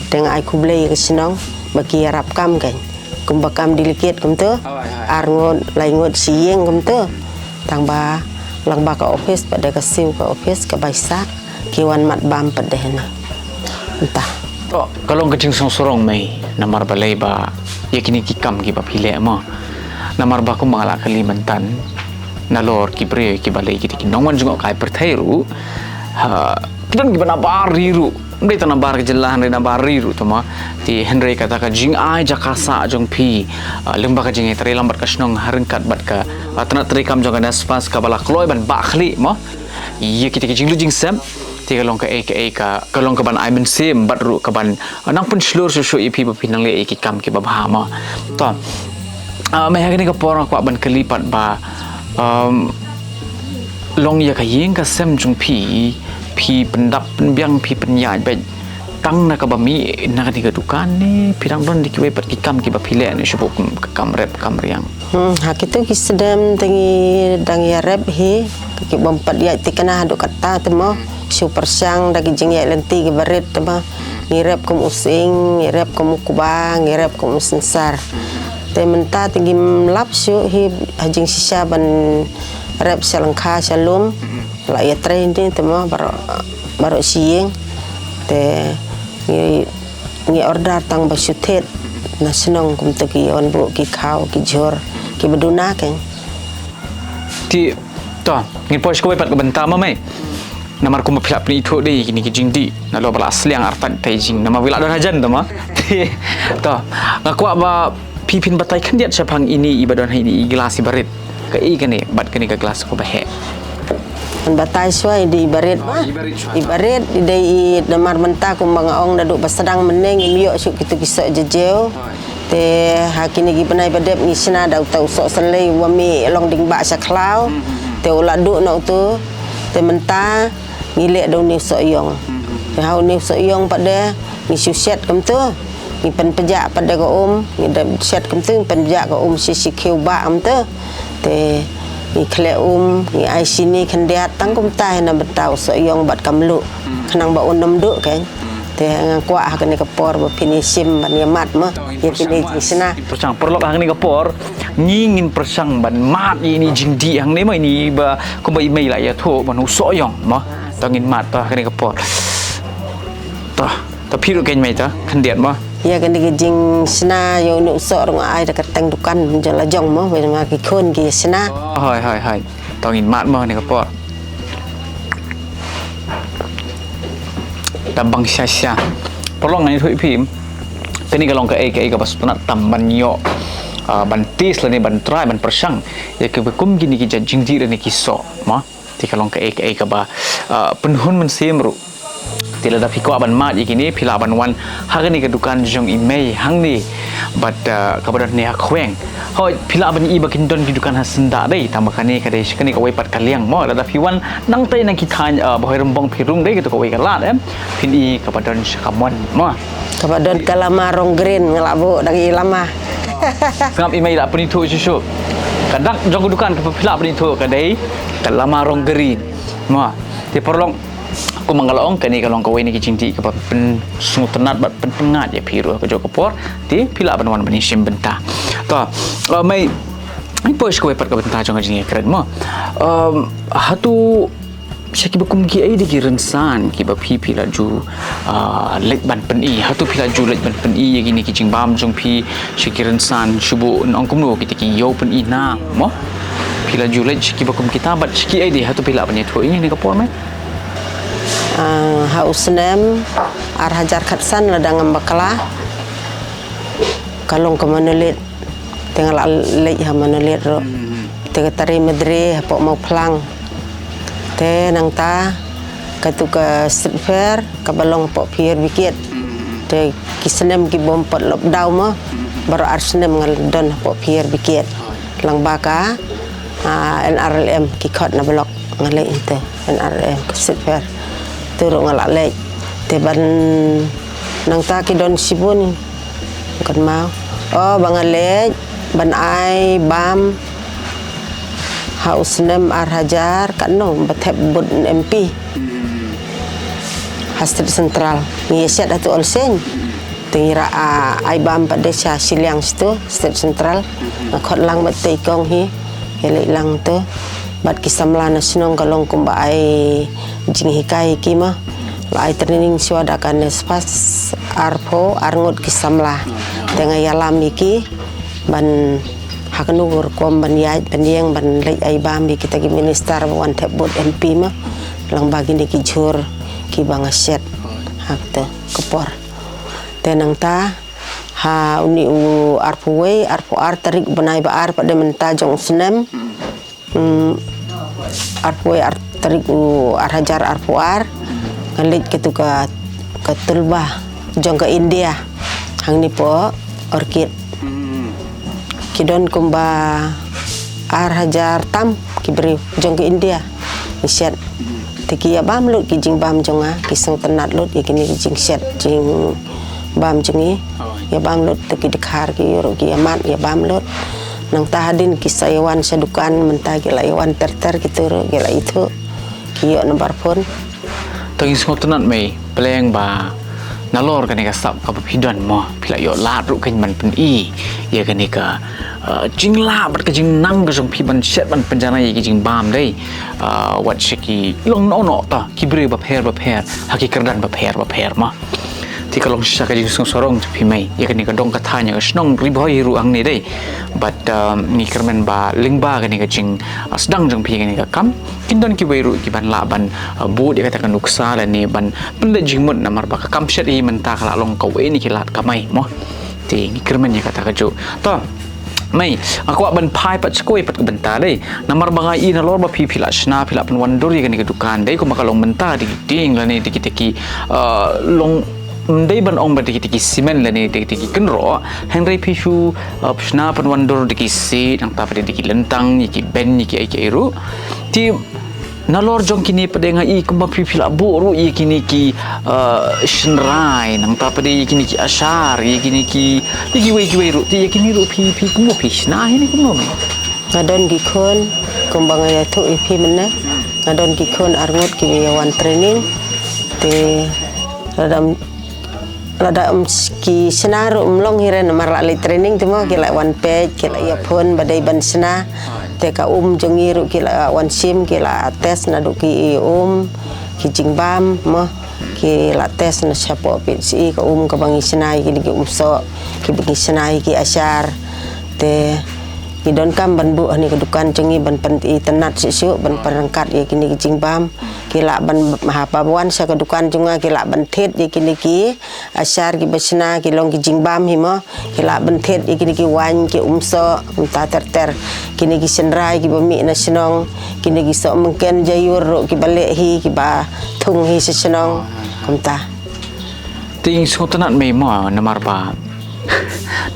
Te nga ai khublei ïa ka shnong ba ki ïarap kam kein. Kumba kam delegate kumto. Ar ngut, lai ngut shi ïing kumto. Tang ba lang ba ka office pat de ka siew ka office ka bai sah. Ki wan mad bam pat de hynne. Mynta. To, ka long ka jingsngewsarong mei namar balei ba ïa kine ki kam kiba phi leh mo. Namar ba kumba nga la kylli mynta nalor ki briew kiba lei kita ki nongwan jngohkai pyrthei ruh. Ha, ki don kiba nabar ri ruh. Ym dei tang nabar ka jylla hynrei nabar ri ruh to mo. Te hynrei kata ka jingai jaka sah jong phi, ah, lyngba ka jingïatrei lang bad ka shnong ha ryngkat bad ka, ah, tnat treikam jong ka NESFAS kaba la kloi ban bah khlieh mo. Ïa kita ki jinglut jingsep te ka long kaei kaei ka, ka long kaban ai mynsiem bad ruh kaban, ah, nang pynshlur shuh shuh ïa phi ba phin nang leh ïa ki kam kiba bha mo. To. Ah, mei ha kane ka por nga kwah ban kylli pat ba, um, long ïa ka ïing ka sem jong phi, phi pyndap pynbiang phi pynïaid beit tang na kaba mih na kane ka dukan ne phi dang don da kiwei pat ki kam kiba phi leh ne shuh kum ka kam rep kam riang? Hmm, ha kito ki snem te ngi dang ïa rep hi, ki bym pat ïaid thikna haduh katta te mo. Shu pyrshang da ki jingïaid lynti kiba rit te mo. Ngi rep kum u sying, ngi rep kum u kba, ngi rep kum u synsar. Te mynta te ngim lap shuh hi ha jingshisha ban rep sha lyngkha sha lum. La ïa trei ni te mo baroh, baroh shi ïing. Te ngi, ngi order tang ba shu thied na shnong kumta ki wan buh ki khaw ki jhur kiba duna keiñ. Te to ngin poi sha kawei pat ka bynta mo mei. Namar kumba phi la pynithuh dei kine ki jingdih na lo ba la sliang artat te jing namar wi la don hajan te mo. Te to nga kwah ba phi phin batai khyndiat shaphang ine iba don ha ine i glass iba rit. Kaei kane bad kane ka glass kaba heh? Ngan batai shuwa i dei iba rit ma. I ba rit shuwa. I ba rit i dei i namar mynta kumba nga ong naduh ba sdang mynne ngim ïoh shuh kito ki soh jejew. Te ha kine ki bnai ba dep ngi shna da uta u soh sallei uba mih long ding ba sha khlaw. Te u la duh na uto. Te mynta ngi leh da une u soh ïong. Te ha une u soh ïong pat de ngi shu shet kumto. Ngi pynpjah pat de ka um, ngi dep shet kumto ngi pynpjah ka um shi shi khiew ba kumto. Te ngi khleh um, ngi ai shini khyndiat tang kumta hi na bynta u soh ïong bad ka mluh. Khnang ba un ym duh keiñ. Te nga kwah ha kane ka por ba phin ïa shim ban ïa mad mo. Ïa kine jingshna. Pyrshang paralok ha kane ka por ngi ngin pyrshang ban mad ïa ine jingdih hangne mo ine ba kumba i mei la ïathuh ban u soh ïong mo. To ngin mad to ha kane ka por. To, to phi ruh keiñ mei to khyndiat mo. Ïa kane ka jingshna ïa une u soh ruh nga ai da ka teng dukan jong la jong mo ba ma ki khun ki shna. Hoi hoi hoi. To ngin mad mo ha kane ka por. Da bang sha sha. Paralok ngan ïathuh ïa phi. Kane ka long kaei kaei kaba sngewtynnat tam ban ïoh, ah, ban test lane ban try ban pyrshang ïa kiba kum kine ki jait jingdih lane ki soh mo. Te ka long kaei kaei kaba, ah, pynhun mynsiem ruh. Te lada phi kwah ban mad ïa kine phi lah ban wan ha kane ka dukan jong i mei hangne bad, ah, kaba don hangne ha khweng. Hooid phi lah ban i ba kin don ki dukan ha syndah dei tang ba kane ka dei sha kane kawei pat ka liang mo. Lada phi wan nangtai na ki thaiñ, ah, Bhoirymbong phi rung dei kato kawei ka lad em. Phin i kaba don sha ka mon mo. Kaba don ka lama rong green nga lah buh dang i lama. Sngap i mei lah pynithuh shuh shuh. Ka dak jong ka dukan kaba phi lah pynithuh ka dei ka lama rong green. Mo. Te paralok kumba nga la ong kane ka long kawei na ki jingdih kaba pynsngewtynnat bad pynpyngngad ïa phi ruh ka jong ka por. Te phi lah ban wan ban ïashim bynta. To, uh, mei, ngi poi sha kawei pat ka bynta jong ka jingïakren mo. Um, hato sha kiba kum kiei de ki rynsan kiba phi phi la ju, ah, leit ban pyni, hato phi la ju leit ban pyni ïa kine ki jingbam jong phi sha ki rynsan shuh buh nong kumno kita ki ïew pyni na mo? Phi la ju leit sha kiba kum kita bad sha kiei de hato phi lah ban ïathuh ïa kane ka por mei? Ah, ha u snem ar hajar khatsan lada ngam bakla ka long ka Monolith. Te nga la leit ha Monolith ruh. Te ka Tari Madre hapoh Mawphlang. Te nangta katu ka street fair kaba long hapoh Pir Bikit. Te ki snem ki bym pat lop daw mo. Baroh ar snem nga don hapoh Pir Bikit. Lang ba ka, ah, N R L M ki khot na block nga leit ïa te N R L M ka street fair. Tu ruh nga la leit. Te ban nangta ki don shibun. Kan mau. Oh, ba nga leit ban ai bam ha u snem ar hajar katno ba thep vote M P. Ha State Central. Ngi ïa shet ha tu Olseiñ. Te ngi ra, ah, ai bam pat de sha shiliang shitu State Central. Nga khot lang bad te i kong hi. Ïa leit lang tu. Bad ki samla na shnong ka long kumba ai jinghikai ïa ki ma. La ai training shuwa da ka NESFAS arphew arngut ki samla. Te nga ïalam ïa ki ban ha kano ka rukom ban ïaid ban ïeng ban leit ai bam ïa kita ki minister ba wan thep vote M P ma. Lang ba kine ki jhur kiba nga shet. Ha kata ka por. Te nangta ha une u arphew wei, arphew ar tarik u bnai ba ar pat de mynta jong u snem. Hmm, arphew wei ar tarik u ar hajar arphew ar. Nga leit katu ka, ka tulba jong ka India. Hangne poh Orchid. Ki don kumba ar hajar tam ki briew jong ka India. Ngi shet. Te ki ïa bam lut ki jingbam jong nga, ki sngewtynnat lut ïa kine ki jingshet jingbam jong ngi. Ïa bam lut te ki dkhar ki ruh ki ïa mad ïa bam lut. Nangta hadien ki sa ïa wan sha dukan, mynta ki la ïa wan ter ter, kito ruh ki la ithuh, ki ïoh number phone. To ngi sngewtynnat mei, pleng ba nalor kane ka sap kaba phi don mo, phi la ïoh lad ruh kan ban pyni ïa kane ka, uh, jinglah bad ka jingnang ka jong phi ban shet ban pynjanai ïa ki jingbam dei. Uh, wat sha ki long noh noh ta ki briew bapher bapher ha ki kyrdan bapher bapher mo. Te ka long shisha ka jingsngewsarong jong phi mei ïa kane ka dong ka thaiñ ïa ka shnong Ri Bhoi ruh hangne dei. Bad, um, ngi kyrmen ba lyngba kane ka jing, uh, sdang jong phi kane ka kam, kin don kiwei ruh ki ban lah ban, uh, bud ïa kata ka nuksa lane ban pynleit jingmut namar ba ka kam shet hi mynta ka la long kawei na ki lad kamai mo. Te ngi kyrmen ïa kata ka juh. To mei, nga kwah ban phai pat sha kawei pat ka bynta dei. Namar ba nga i nalor ba phi phi la shna, phi la pynwandur ïa kane ka dukan dei, kumba ka long mynta da ki tieng lane da kita ki, uh, long, ym dei ban ong ba da kita ki simen lane da kita ki kynroh, hynrei phi shu, uh, shna pynwandur da ki siej, nangta pat da ki lyntang, ïa ki bench, ïa ki ei ki ei ruh. Te nalor jong kine pat nga i kumba phi phi la buh ruh ïa kine ki, uh, shynrai, nangta pat ïa kine ki ashar, ïa kine ki, ïa kiwei kiwei ruh. Te ïa kine ruh phi phi kumno phi shna hi ne kumno mei? Nga don ki khun, kumba nga ïathuh ïa phi mynne. Nga don ki khun arngut kiba ïa wan training. Te lada ym, lada ym ki shna ruh ym long hi re namar la leit training te mo, ki la wan peit, ki la ïa phone ba dei ban shna. Te ka um jong ngi ruh ki la wan shim, ki la test naduh ki um, ki jingbam mo. Ki la test na shapoh P H E ka um kaba ngi shna ïa kine ki um soh, kiba ngi shna ïa ki ashar. Te ngi donkam ban buh ha kane ka dukan jong ngi ban pyni tynnat shuh shuh, ban pynryngkat ïa kine ki jingbam. Ki lah ban, haba wan sha ka dukan jong nga, ki lah ban thied ïa kine ki ashar kiba shna, ki long ki jingbam hi mo. Ki lah ban thied ïa kine ki waiñ, ki um soh, kumta ter ter. Kine ki shynrai kiba mih na shnong, kine ki soh mynken jaiur ruh kiba leh hi, kiba thung hi sha shnong, kumta. Te ngi sngewtynnat mei mo namar ba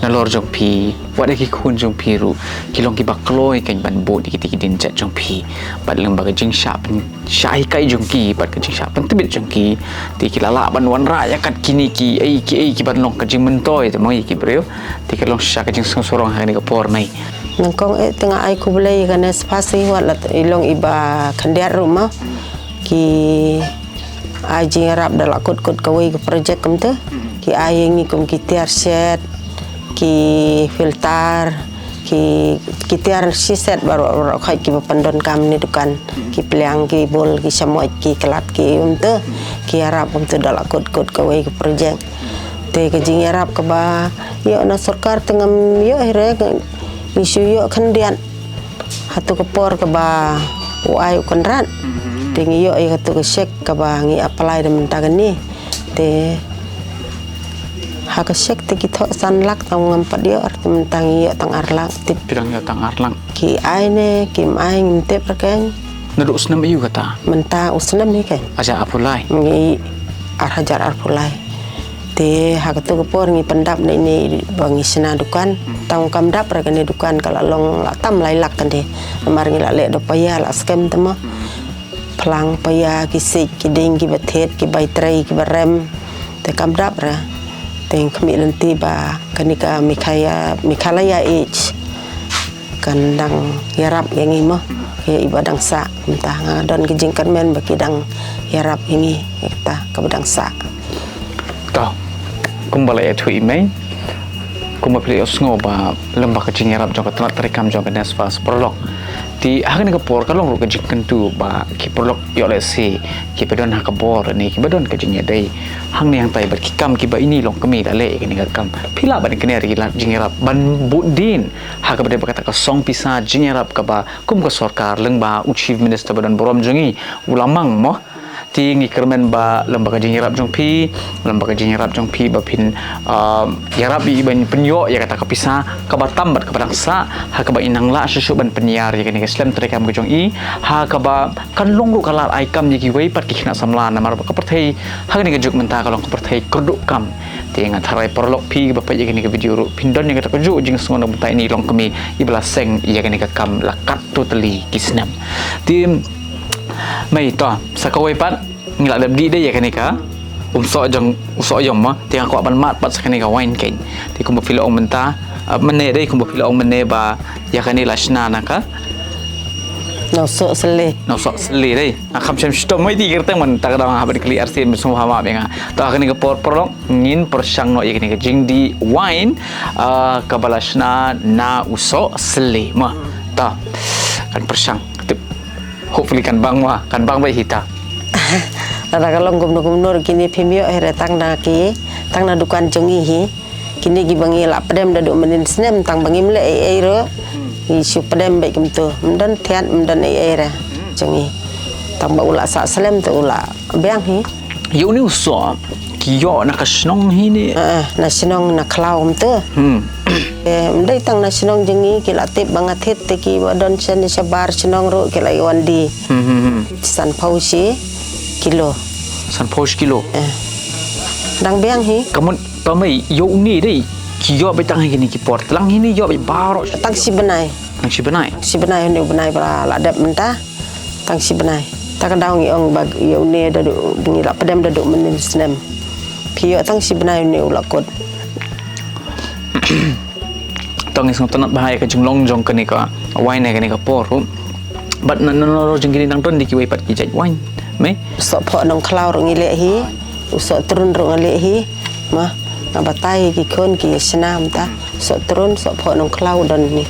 nalor jong phi, wat ïa ki khun jong phi ruh ki long kiba kloi kan ban bud ïa kita ki dienjat jong phi. Bad lyngba ka jingshah pyn, shah hikai jong ki bad ka jingshah pyntbit jong ki, te ki la lah ban wanrah ïa kat kine ki ei ki ei ki ban long ka jingmyntoi te mo ïa ki briew. Te ka long shisha ka jingsngewsarong ha kane ka por mei. Nyngkong eh te nga ai khublei ïa ka NESFAS hi, wat la i long iba khyndiat ruh mo. Ki ai jingïarap da la kut kut kawei ka project kumta. Ki ai ïa ngi kum ki tiar shet, ki filter, ki, ki tiar shi set baroh baroh khoit kiba pyndonkam ne dukan. Ki pliang, ki bul, ki shamoit, ki klat, ki umta. Ki ïarap kumta da la kut kut kawei ka project. Te ka jingïarap kaba ïoh na sorkar te ngam ïoh hi re, ngi shu ïoh khyndiat. Hato ka por kaba u ai u Kynrad. Te ngi ïoh ïa kato ka cheque kaba ngi apply da mynta kane. Te ha ka cheque te ki thoh san lak, tang ngam pat ïoh, te mynta ngi ïoh tang ar lak. Te phi dang ïoh tang ar lak. Ki ai ne kim ai ngim tip re keiñ. Naduh u snem aïu kata? Mynta u snem hi keiñ. Hajar arphew lai. Ngi ar hajar arphew lai. Te ha kato ka por ngi pyndap na ine ba ngi shna dukan. Tang kam dap re kane dukan, ka la long la tam lai lak kane. Namar ngi la leh da paia, la skhem te mo. Phlang, paia, ki siej, ki dieng, kiba thied, ki bai trei, kiba rem. Te kam dap re. Te ngi khmih lynti ba kane ka Meghalaya, Meghalaya Age kan dang ïarap ïa ngi mo, ïa iba dang sah. Mynta nga don ka jingkyrmen ba ki dang ïarap ïa ngi, ïa kata kaba dang sah. To, kumba la ïathuh i mei, kumba phi la ïohsngew ba lyngba ka jingïarap jong ka tnat treikam jong ka NESFAS paralok. Te ha kane ka por ka long ruh ka jingkyntu ba ki paralok ïoh lehse kiba don ha ka bor ne kiba don ka jingïadei hangne hangtai bad ki kam kiba ine i longkmie i la leh ïa kane ka kam. Phi lah ban kner ïa ki lad jingïarap ban bud dien ha kaba dei bad kata ka song pisa jingïarap kaba kum ka sorkar lyngba u Chief Minister ba don burom jong ngi u la mang mo. Te ngi kyrmen ba lyngba ka jingïarap jong phi, lyngba ka jingïarap jong phi ba phin, ah, ïarap ïa i ban pynïoh ïa kata ka pisa kaba tam bad kaba dang sah, ha kaba i nang lah shuh shuh ban pynïar ïa kane ka slem treikam ka jong i, ha kaba kan long ruh ka lad ai kam ïa kiwei pat ki khynnah samla namar ba ka pyrthei ha kane ka juk mynta ka long ka pyrthei kyrduh kam. Te nga tharai paralok phi ba peit ïa kane ka video ruh phin don ïa kata ka juh jingsngew na ka bynta ine i longkmie iba la seng ïa kane ka kam la kat totally ki snem. Te Mei to, sa kawei pat ngi la dep dih dei ïa kane ka um soh jong u soh ïom mo, te nga kwah ban mad pat sa kane ka wine keiñ. Te kumba phi la ong mynta, ah, mynne dei kumba phi la ong mynne ba ïa kane la shna na ka, Na u soh sylli. na u soh sylli dei. Nga kham shem shitom mo ïa kane ka kyrteng, mynta ka daw nga hap ban kylli arsien ban sngewbha map ïa nga. To ha kane ka por paralok ngin pyrshang noh ïa kane ka jingdih wine, ah, kaba la shna na u soh sylli mo. To kan pyrshang. Tip. Hopefully kan bang mo, kan bang beit hi ta. Lada ka long kumno kumno ruh kine phim ïoh hi re tang na ki, tang na dukan jong ngi hi. Kine kiba ngi la pdem da duh mynnin snem tang ba ngim leh ei ei ruh. Ngi shu pdem beit kumto. Ym don thiat, ym don ei ei re jong ngi. Tang ba u la sah slem te u la biang hi. Ïa une u soh ki ïoh na ka shnong hi ne? Ah, na shnong na khlaw kumto. Hmm. Eh, ym dei tang na shnong jong ngi, ki la tip ba nga thied te kiba don sha ne shabar shnong ruh ki la ïoh wan die. Hmm, hmm, hmm. Sanphew shi kilo. Sanphew shi kilo. Eh. Dang biang hi. Ka mut, to mei, ïa une dei ki ïoh beit tang ha kine ki por tlang hi ne ïoh beit baroh? Tang shi bnai. Tang shi bnai. Shi bnai, une u bnai ba la dep mynta. Tang shi bnai. Ta ka daw ngi ong ba ïa une da duh, ngi la pdem da duh mynnin snem. Phi ïoh tang shi bnai une u la kut. To ngi sngewtynnat bha ïa ka jinglong jong kane ka wine ha kane ka por ruh. Bad na, na, na, jong kine nang don dei kiwei pat ki jait wine. Mei? Soh phoh nongkhlaw ruh ngi leh hi. U soh trun ruh ngi leh hi. Ma, nga batai ki khun ki shna mynta. Soh trun, soh phoh nongkhlaw don ni.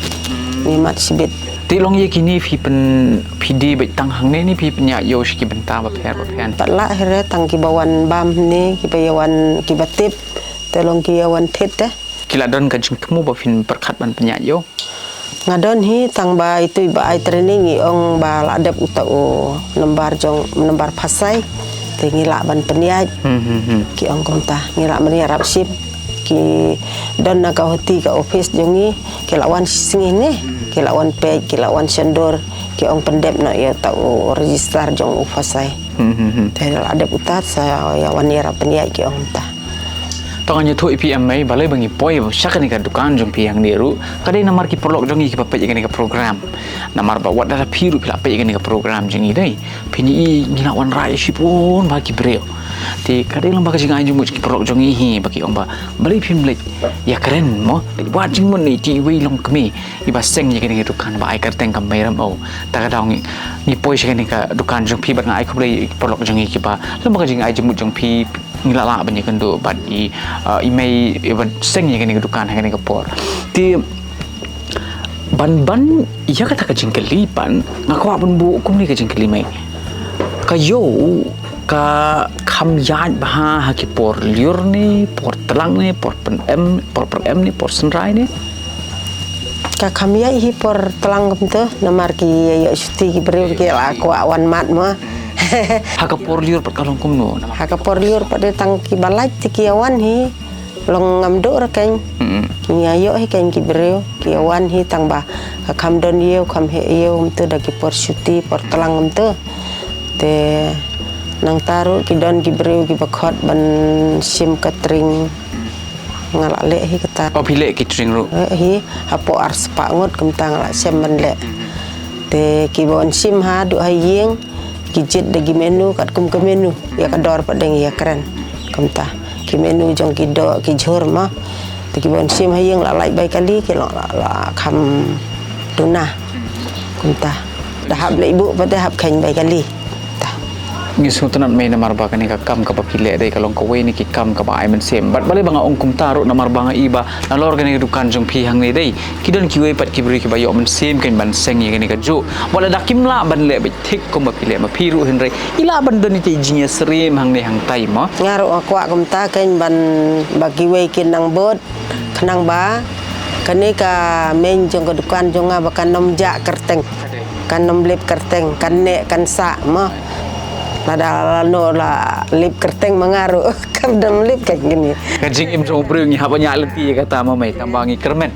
Ngi mad shibit. Te long ïa kine phi pyn, phi die beit tang hangne ne phi pynïaid ïew sha ki bynta bapher bapher? Pat lah hi re, tang kiba wan bam ne, kiba ïa wan, kiba tip. Te long ki ïa wan thied te. Ki la don ka jingthmu ba phin pyrkhat ban pynïaid ïew? Nga don hi, tang ba itu iba ai training i ong ba la dep uta u nombar jong, nombar phasai. Te ngi lah ban pynïaid. Hmm, hmm, hmm. Ki ong kumta, ngi lah ban ïarap shim. Ki don na ka hoti ka office jong ngi, ki la wan shi sngi ne, ki la wan peit, ki la wan shon dur, ki ong pyndep noh ïa uta u register jong u phasai. Hmm, hmm, hmm. Te la dep uta sa ïa wan ïarap pynïaid ki ong kumta. To ngan ïathuh ïa phi em mei, balei ba ngi poi sha kane ka dukan jong phi hangne ruh, ka dei namar ki paralok jong ngi kiba peit ïa kane ka program. Namar ba wat la phi ruh phi la peit ïa kane ka program jong ngi dei. Phin ïohi ngi la wanrah shibun bha ki briew. Te ka dei lang ba ka jingai jingmut ki paralok jong ngi hi ba ki ong ba balei phim leit ïakren mo, leit wad jingmut ne ïa iwei long kmie iba seng ïa kane ka dukan ba ai kyrteng ka Meirem O. Ta ka daw ngi, ngi poi sha kane ka dukan jong phi bad nga ai khublei ïa ki paralok jong ngi kiba lang ba ka jingai jingmut jong phi ngi la lah ban ïakynduh bad i, uh, i mei iba seng ïa kane ka dukan ha kane ka por. Te ban, ban ïa kata ka jingkylli pat nga kwah ban buh kumne ka jingkylli mei. Ka ïew ka kham ïaid bha ha ki por lyiur ne, por tlang ne, por pynem, por pynem ne, por synrai ne? Ka kham ïaid hi por tlang kumta, namar ki ïa ïoh shuti ki briew ki la kwah wan mad mo. Ha ka por lyiur pat ka long kumno? Ha ka por lyiur pat dei tang kiba lait te ki ïa wan hi. Long ngam duh re keiñ. Mm-mm. Ki ïa ïoh hi keiñ ki briew, ki ïa wan hi tang ba ka kham don ïew, kham heh ïew kumta da ki por shuti, por tlang kumta. Te nangta ruh ki don ki briew kiba khot ban shim catering. Nga la leh hi kata. Oh, phi leh catering ruh? Leh hi, hapoh ar spah ngut kumta nga la shem ban leh. Te kiba wan shim haduh ha ïing, ki jied da ki menu, katkum ka menu, ïa ka dor pat dang ïakren. Kumta, ki menu jong ki doh, ki jhur mo. Te kiba wan shim ha ïing la lait bai kali, ki la, la, la kham duna. Kumta. Da hap leit buh pat te hap kheiñ bai kali. Ta. Ngi sngewtynnat mei namar ba kane ka kam kaba phi leh dei ka long kawei na ki kam kaba ai mynsiem. Bad balei ba nga ong kumta ruh namar ba nga i ba nalor kane ka dukan jong phi hangne dei ki don kiwei pat ki briew kiba ïoh mynsiem keiñ ban seng ïa kane kajuh. Wat lada kim lah ban leh beit thik kumba phi leh ma phi ruh hynrei i lah ban don ïa ki jingïasyriem hangne hangtai mo. Nga ruh nga kwah kumta keiñ ban ba kiwei kin nang bud. Khnang ba kane ka mei jong ka dukan jong nga ba kan ym jah kyrteng. Kan ym lip kyrteng, kan neh kan sah mo. Lada lano la lip kyrteng ma nga ruh kam don lip keiñ kane. Ka jingim jong u briew ngi hap ban ïaid lynti ïa kata mo mei, tang ba ngi kyrmen.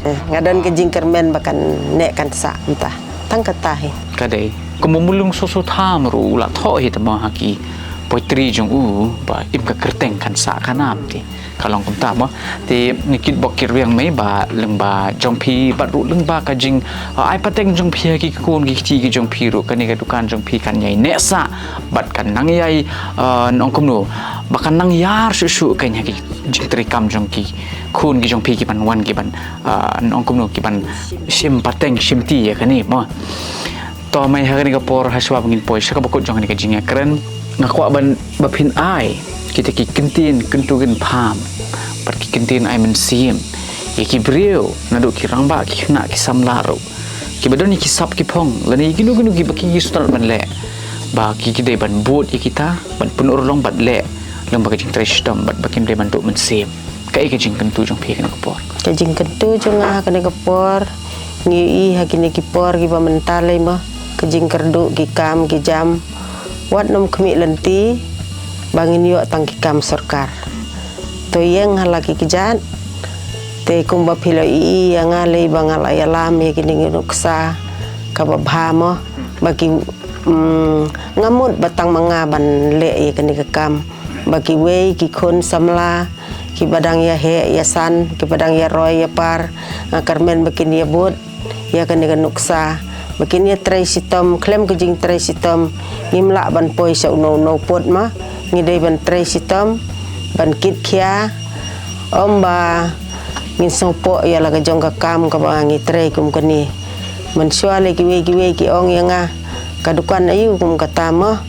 Eh, nga don ka jingkyrmen ba kan neh kan sah mynta. Tang kata hi. Ka dei. Kumba Mulung Soso Tham ruh u la thoh hi te mo ha ki poetry jong u ba im ka kyrteng kan sah ka nam te. Ka long kumta mo. Te ngi kitbok kitrwiang mei ba lyngba jong phi bad ruh lyngba ka jing, uh, ai pateng jong phi ha ki khun ki kti ki jong phi ruh kane ka dukan jong phi kan ïai neh sah bad kan nang ïai, uh, nongkumno ba kan nang ïar shuh shuh kein ha ki jingtrei kam jong ki khun ki jong phi ki ban wan ki ban, uh, nongkumno ki ban shim pateng shim ti ïa kane mo. To mei ha kane ka por ha shuwa ba ngin poi sha kaba kut jong kane ka jingïakren, nga kwah ban ba phin ai kita ki kyntien kyntu kynpham bad ki kyntien ai mynsiem ïa ki briew naduh ki rangbah ki khynnah ki samla ruh kiba don ïa ki sap ki phong lane ïa kino kino kiba ki sngewtynnat ban leh ba ki ki dei ban bud ïa kita ban pynurlong bad leh lyngba ka jingtrei shitom bad ba kim dei ban duh mynsiem. Kaei ka jingkyntu jong phi ha kane ka por? Ka jingkyntu jong nga ha kane ka por, ngi ïohi ha kine ki por kiba mynta lei mo, ka jingkyrduh ki kam ki jam wat nym khmih lynti ba ngin ïoh tang ki kam sorkar. To ïeng ha la ki kjat. Te kumba phi la ïohi ïa nga lei ba nga la ïalam ïa kine ki nuksa kaba bha mo, ba ki, mm, nga mut ba tang ma nga ban leh ïa kane ka kam. Ba kiwei ki khun samla kiba dang ïa heh ïa san, kiba dang ïa roi ïa par, nga kyrmen ba kin ïa bud ïa kane ka nuksa, ba kin ïa trei shitom khlem ka jingtrei shitom. Ngim lah ban poi sha uno uno pud ma ngi dei ban trei shitom ban kit khia. Ym ba ngin sngewpoh ïa la ka jong ka kam kaba ngi trei kum kane. Mynshuwa lei kiwei kiwei ki ong ïa nga, ka dukan aïu kum kata mo,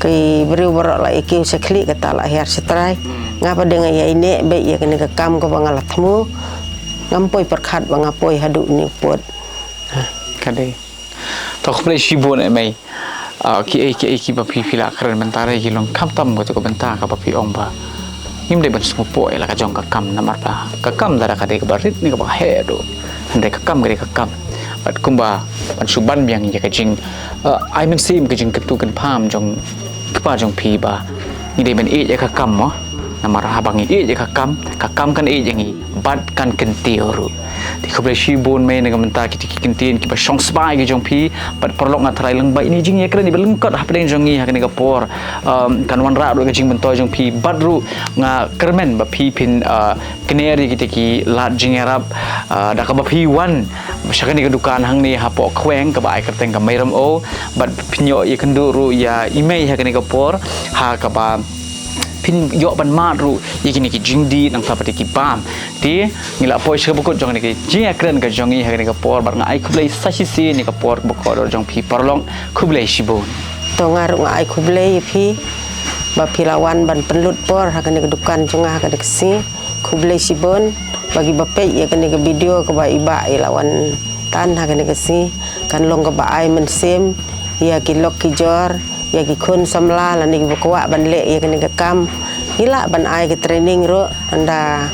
ki briew baroh la ïa kiew sha khlieh, kata la hiar sha trai. Nga pat de nga ïa ïehnoh beit ïa kane ka kam kaba nga la thmu. Ngam poi pyrkhat ba nga poi haduh une u pud. Ka dei. To khublei shibun eh mei. Ah, kiei kiei kiba phi phi la kren mynta re ki long khamtam kato ka bynta kaba phi ong ba ngim dei ban sngewpoh ïa la ka jong ka kam namar ba ka kam lada ka dei kaba rit ne kaba heh ruh, hynrei ka kam ka dei ka kam. Bad kumba ban shu ban biang ïa ka jing, ah, ai mynsiem ka jingkyntu kynpham jong kpa jong phi ba ngi dei ban ïeit ïa ka kam mo. Namar haba ngi ïeit ïa ka kam, ka kam kan ïeit ïa ngi bad kan kyntiew ruh. Te khublei shibun mei na ka bynta kita ki kyntien kiba shong sbai ki jong phi. Bad paralok, nga tharai lyngba ine i jingïakren iba lyngkot hapdeng jong ngi ha kane ka por, um, kan wanrah ruh ka jingmyntoi jong phi bad ruh nga kyrmen ba phi phin, uh, kner ïa kita ki lad jingïarap, uh, da kaba phi wan sha kane ka dukan hangne hapoh Khweng kaba ai kyrteng ka Mei Rem O. Bad phin ïoh ïakynduh ruh ïa i mei ha kane ka por ha kaba phin ïoh ban mad ruh ïa kine ki jingdih nangta pat ïa ki bam. Te ngi la poi sha kaba kut jong kane ka jingïakren ka jong ngi ha kane ka por bad nga ai khublei sa shisien ïa ka por kaba kordor jong phi paralok. Khublei shibun. To nga ruh nga ai khublei ïa phi ba phi la wan ban pynlut por ha kane ka dukan jong nga ha kane ka sngi. Khublei shibun ba kiba peit ïa kane ka video kaba i Bah i la wan tan ha kane ka sngi kan long kaba ai mynsiem ïa ki lok ki jor, ïa ki khun samla lane kiba kwah ban leh ïa kane ka kam. Ngi lah ban ai ka training ruh, ynda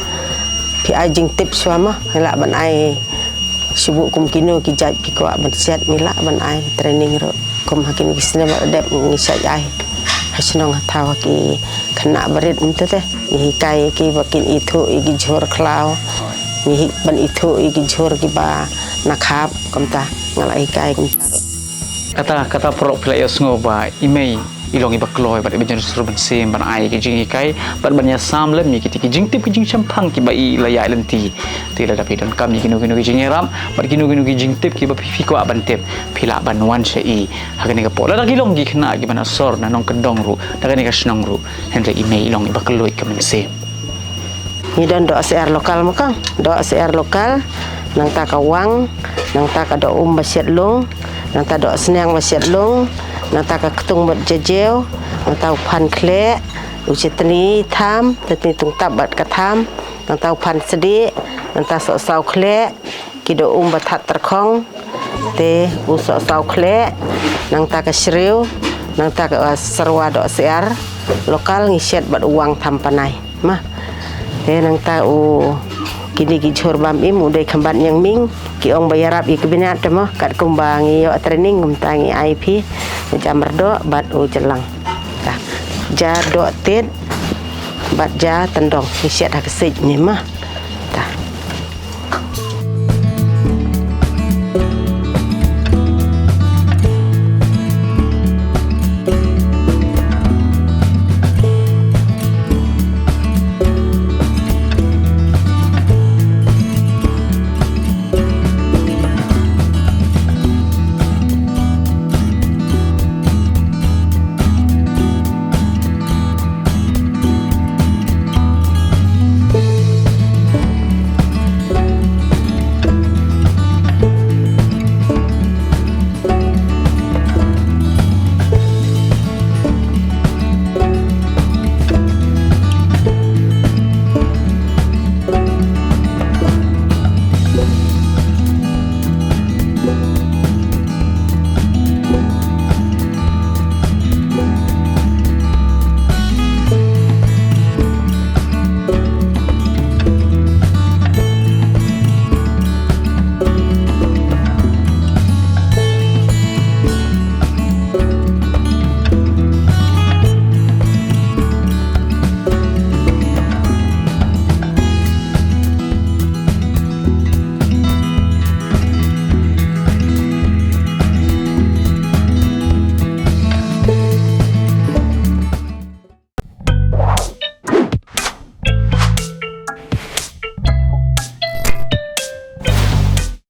phi ai jingtip shuwa mo, ngi lah ban ai shu buh kum kino ki jait phi kwah ban siat, ngi lah ban ai ka training ruh. Kum ha kine ki snem ba la dep ngi shait ai ha shnong ha thaw ha ki khynnah barit mynta te. Ngi hikai ïa ki ba kin ithuh ïa ki jhur khlaw. Ngi hik ban ithuh ïa ki jhur kiba na khap kumta. Nga la hikai kumta ruh. Kata, kata paralok phi la ïohsngew ba i mei i long iba kloi bad iba jynjar mynsiem ban ai ki jinghikai bad ban ïasam lem ïa kita ki jingtip ki jingshemphang kiba i la ïaid lynti. Te lada phi donkam ïa kino kino ki jingïarap bad kino kino ki jingtip kiba phi, phi kwah ban tip, phi lah ban wan sha i ha kane ka por. Lada ki long ki khynnah kiba na sor na nongkyndong ruh na kane ka shnong ruh, hynrei i mei i long iba kloi ka mynsiem. Ngi don dohsyiar local mo kong, dohsyiar local, nangta ka wang, nangta ka doh um ba shet lung, nangta dohsniang ba shet lung, nangta ka ktung bad jajew, nangta u phan khleh, u chitni tham, chitni tungtap bad ka tham, nangta u phan sdieh, nangta sohsaw khleh, ki doh um ba that tyrkhong, te u sohsaw khleh, nangta ka shriew, nangta ka, uh, syrwa dohsyiar local ngi shet bad u wang tham panai. Ma. Te nangta u kine ki jhur bam im u dei kham bat ñiangming, ki ong ba ïarap ïa ki bniat te mo, katkum ba ngi ïoh training kumta ngi ai phi, u ja myrdoh bad u jylliew. Ta. Ja doh tied bad ja tyndong ngi shet ha ka siej ne ma. Ta.